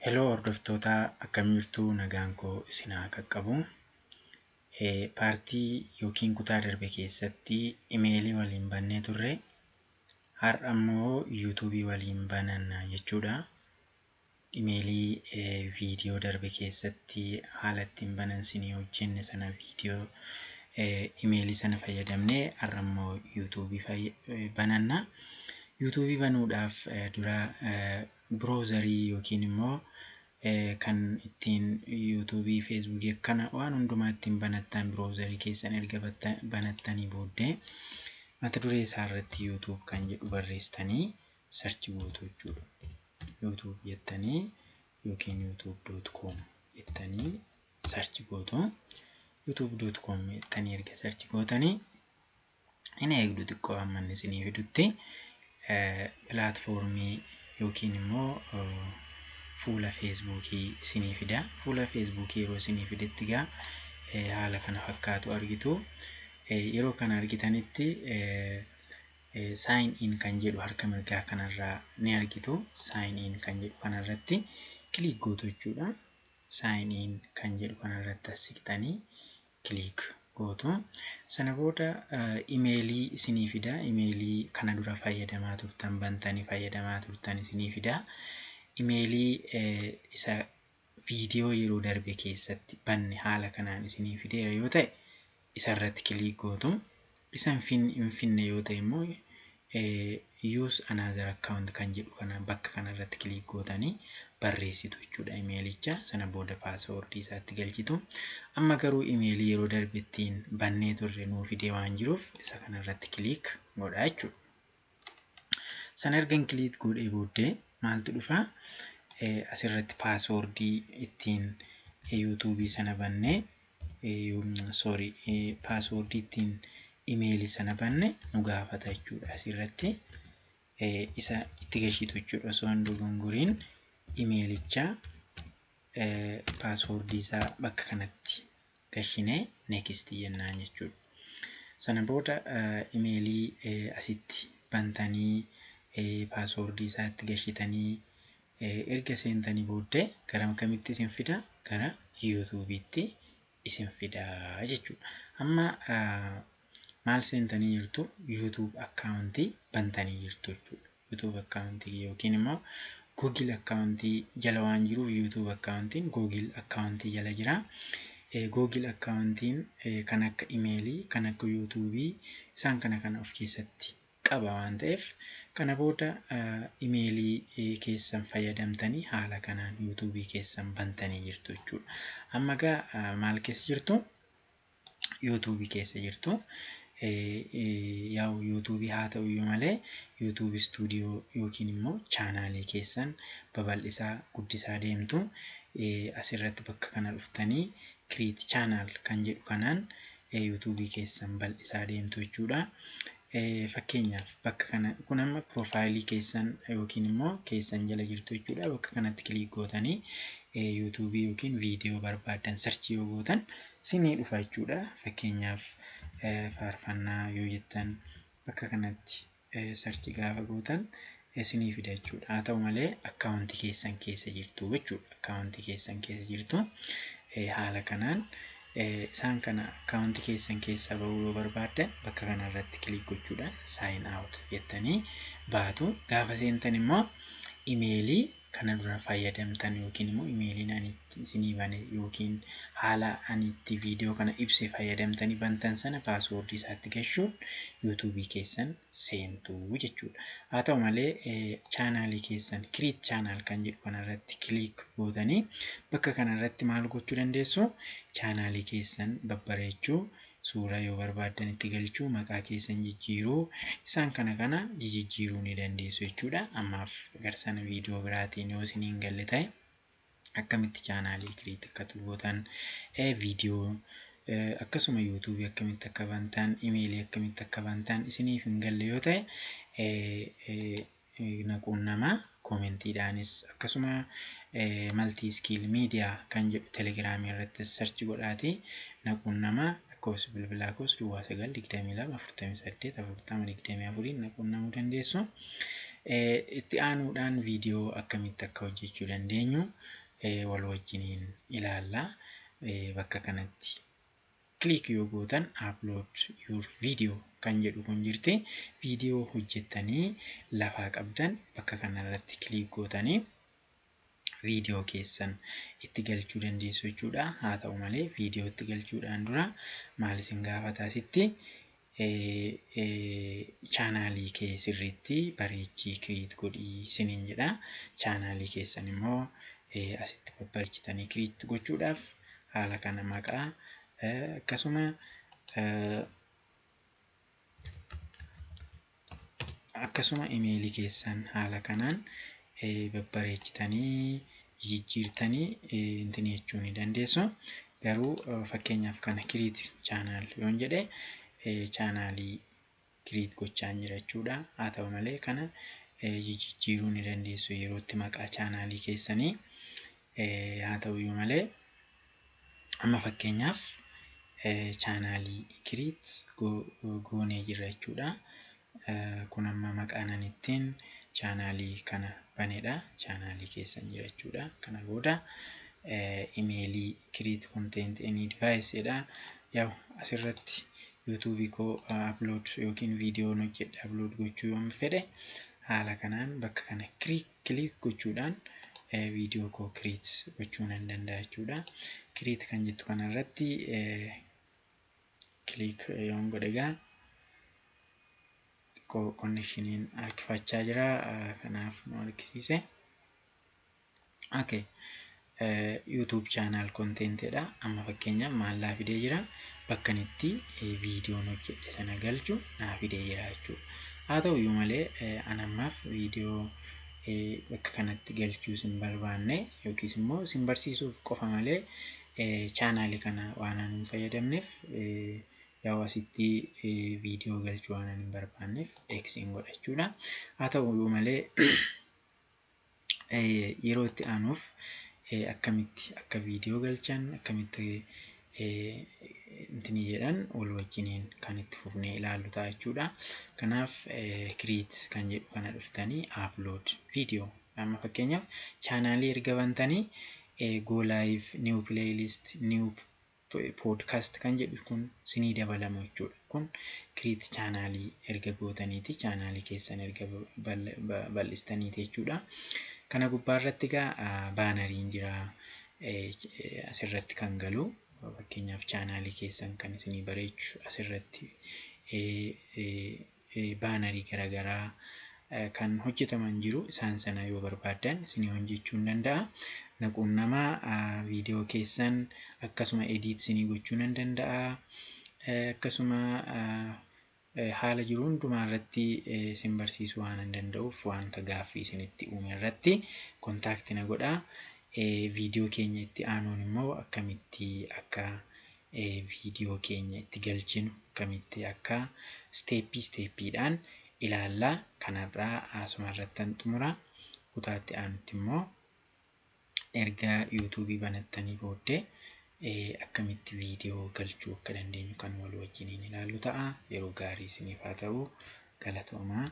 Hello hordoftoota, akkam jirtu? Nagaan koo isin haa qaqqabu. Partii yookiin kutaa darbe keessatti imeelii waliin bannee turre. Har'a immoo YouTubeii waliin bananna jechuudha. Imeelii viidiyoo darbe keessatti haala ittiin banan isinii hojjenne sana, viidiyoo imeelii sana fayyadamnee, har'a immoo YouTubeii bananna. YouTubeii banuudhaaf dura browserii yookiin immoo kan ittiin YouTubeii, Facebookii akkana waan hundumaa ittiin banattan, browserii keessan erga banattanii booddee, mata duree isaa irratti "YouTube" kan jedhu barreessitanii search gootu jechuudha. "YouTube" jettanii yookiin youtube.com jettanii search gootu. youtube.com jettanii erga search gootanii, hin eegdu xiqqoo amma inni isinii fidutti. Platformii yookiin immoo fuula Facebookii isinii fida. Fuula Facebookii yeroo isinii fidetti egaa haala kana fakkaatu argitu. Yeroo kana argitanitti "sign in" kan jedhu harka mirgaa kanarraa ni argitu. "Sign in" kan jedhu kanarratti click gootu jechuudha. "Sign in" kan jedhu kanarratti as siqxanii click gootu. Sana booda imeelii isinii fida. Imeelii kana dura fayyadamaa turtan, bantanii fayyadamaa turtan isinii fida. Imeelii isa viidiyoo yeroo darbe keessatti banne haala kanaan isinii fideera yoo ta'e, isarratti click gootu. Isa hin finne yoo ta'e immoo, "use another account" kan jedhu kana bakka kanarratti click gootanii barreessitu jechuudha imeelicha. Sana booda passwordii isaatti galchitu. Amma garuu imeelii yeroo darbe ittiin bannee turre nuu fidee waan jiruuf, isa kanarratti click godha jechuudha. Sana ergan click godhee booddee maaltu dhufaa? Asirratti passwordii ittiin YouTubeii sana bannee, sorry, passwordii ittiin imeelii sana banne nu gaafata jechuudha. Asirratti isa itti gashitu jechuudha. Osoo hin dogongoriin imeelicha passwordii isaa bakka kanatti gashinee "next" jennaan jechuudha. Sana booda imeelii asitti bantanii, passwordii isaa itti gashitanii erga seentanii booddee gara kamitti isin fida? Gara YouTubeiitti isin fida jechuudha. Amma maal seentanii jirtu? YouTube accountii bantanii jirtu jechuudha. YouTube accountii yookiin immoo Google accountii jala waan jiruuf, YouTube accountiin Google accountii jala jira. Google accountiin kan akka imeelii, kan akka YouTubeii isaan kana kana of keessatti qaba waan ta'eef, kana booda imeelii keessan fayyadamtanii haala kanaan YouTubeii keessan bantanii jirtu jechuudha. Amma egaa maal keessa jirtu? YouTubeii keessa jirtu. Yaa'u YouTubeii haa ta'u iyyuu malee, YouTube Studio yookiin immoo channelii keessan babal'isaa guddisaa deemtu. Asirratti bakka kana dhuftanii "create channel" kan jedhu kanaan YouTubeii keessan bal'isaa deemtu jechuudha. Fakkeenyaaf bakka kana, kun amma profileii keessan yookiin immoo keessan jala jirtu jechuudha. Bakka kanatti click gootanii YouTubeii yookiin viidiyoo barbaaddan search yoo gootan isinii dhufa jechuudha. Fakkeenyaaf faarfannaa yoo jettan, bakka kanatti search gaafa gootan isinii fida jechuudha. Haa ta'u malee accountii keessan keessa jirtu jechuudha. Accountii keessan keessa jirtu. Haala kanaan isaan kana accountii keessan keessaa bahuu yoo barbaaddan, bakka kanarratti click gochuudhaan "sign out" jettanii baatu. Gaafa seentan immoo imeelii kana dura fayyadamtan yookiin immoo imeeliin ani isinii bane yookiin haala ani itti viidiyoo kana ibse fayyadamtanii bantan sana passwordii isaatti gashuun YouTubeii keessan seentu jechuudha. Haa ta'u malee channelii keessan "create channel" kan jedhu kanarratti click gootanii bakka kanarratti maal gochuu dandeessu? Channelii keessan babbareechuu, suuraa yoo barbaaddan itti galchuu, maqaa keessan jijjiiruu, isaan kana kana jijjiiruu ni dandeessu jechuudha. Ammaaf gara sana viidiyoo biraatiin yoo isinii hin galle ta'e, akkamitti channelii create akka gootan, viidiyoo akkasuma YouTubeii akkamitti akka bantan, imeelii akkamitti akka bantan isiniif hin galle yoo ta'e, na quunnamaa. Commentiidhaanis akkasuma Multi Skill Media kan jedhu Telegramii irratti search godhaatii na quunnamaa. Lakkoofsi bilbilaa koos 0922 48 40 24 na quunnamuu dandeessu. Itti aanuudhaan viidiyoo akkamitti akka hojjechuu dandeenyu wal wajjiniin ilaalla. Bakka kanatti click yoo gootan "upload your video" kan jedhu kun jirti. Viidiyoo hojjettanii lafaa qabdan bakka kanarratti click gootanii viidiyoo keessan itti galchuu dandeessu jechuudha. Haa ta'u malee, viidiyoo itti galchuudhaan dura maal isin gaafata asitti? Chaanaalii kee sirriitti bareechii create godhii isiniin jedha. Chaanaalii keessan immoo asitti babbareechitanii create gochuudhaaf haala kana maqaa akkasuma imeelii keessan haala kanaan babbareechitanii jijjiirtanii intini jechuu ni dandeessu. Garuu fakkeenyaaf kana create channel yoon jedhe, chaanaalii create gochaan jira jechuudha. Haa ta'u malee, kana jijjiiruu ni dandeessu yerootti maqaa chaanaalii keessanii. Haa ta'uyyuu malee, amma fakkeenyaaf chaanaalii create goonee jirra jechuudha. Kun amma maqaan ani ittiin chaanaalii kana banedha. Chaanaalii keessan jira jechuudha. Kana booda imeelii create content any device jedha. Yaa'u asirratti yuutuubii koo upload yookiin viidiyoon hojjedhe upload gochuu yoon fedhe, haala kanaan bakka kana click gochuudhaan viidiyoo koo create gochuu nan danda'a jechuudha. Create kan jettu kanarratti click yoon godhe egaa, xiqqoo connectioniin harkifachaa jira, kanaaf nu harkisiise. Okay. YouTube channel contentedha. Amma fakkeenyaaf maal naa fidee jira? Bakka itti viidiyoon hojjedhe sana galchu naa fidee jira jechuudha. Haa ta'uyyuu malee, an ammaaf viidiyoo bakka kanatti galchuu hin barbaanne, yookiis immoo isin barsiisuuf qofa malee chaanaalii kana waan ani hin fayyadamneef, yaa'u asitti viidiyoo galchuu waan ani hin barbaanneef X'n godha jechuudha. Haa ta'uyyuu malee, yeroo itti aanuuf akkamitti akka viidiyoo galchan, akkamitti intini jedhan wal wajjiniin kan itti fufnee ilaallu ta'a jechuudha. Kanaaf create kan jedhu kana dhuftanii upload video, amma fakkeenyaaf chaanaalii erga bantanii, go live, new playlist, new podcast kan jedhu kun sinii dabalamu jechuudha. Kun create chaanaalii erga gootaniiti, chaanaalii keessan erga bal'istaniiti jechuudha. Kana gubbaarratti egaa banneriin jira asirratti kan galu. Fakkeenyaaf chaanaalii keessan kan isinii bareechu asirratti bannerii garaagaraa kan hojjetaman jiru. Isaan sana yoo barbaaddan isinii hojjechuu hin danda'a. Naquunnamaa, viidiyoo keessan akkasuma edit isinii gochuu nan danda'a. Akkasuma haala jiru hundumaa irratti isin barsiisuu waan hin danda'uuf, wanta gaaffii isinitti uume irratti contact na godhaa. Viidiyoo keenya itti aanuun immoo akkamitti akka viidiyoo keenya itti galchinu, akkamitti akka steppii steppiidhaan ilaallaa. Kanarraa asuma irrattan xumura. Kutaa itti aanutti immoo erga yuutuubii banattanii booddee akkamitti viidiyoo galchuu akka dandeenyu kan wal wajjiniin ilaallu ta'a. Yeroo gaarii isiniif haa ta'u. Galatoomaa.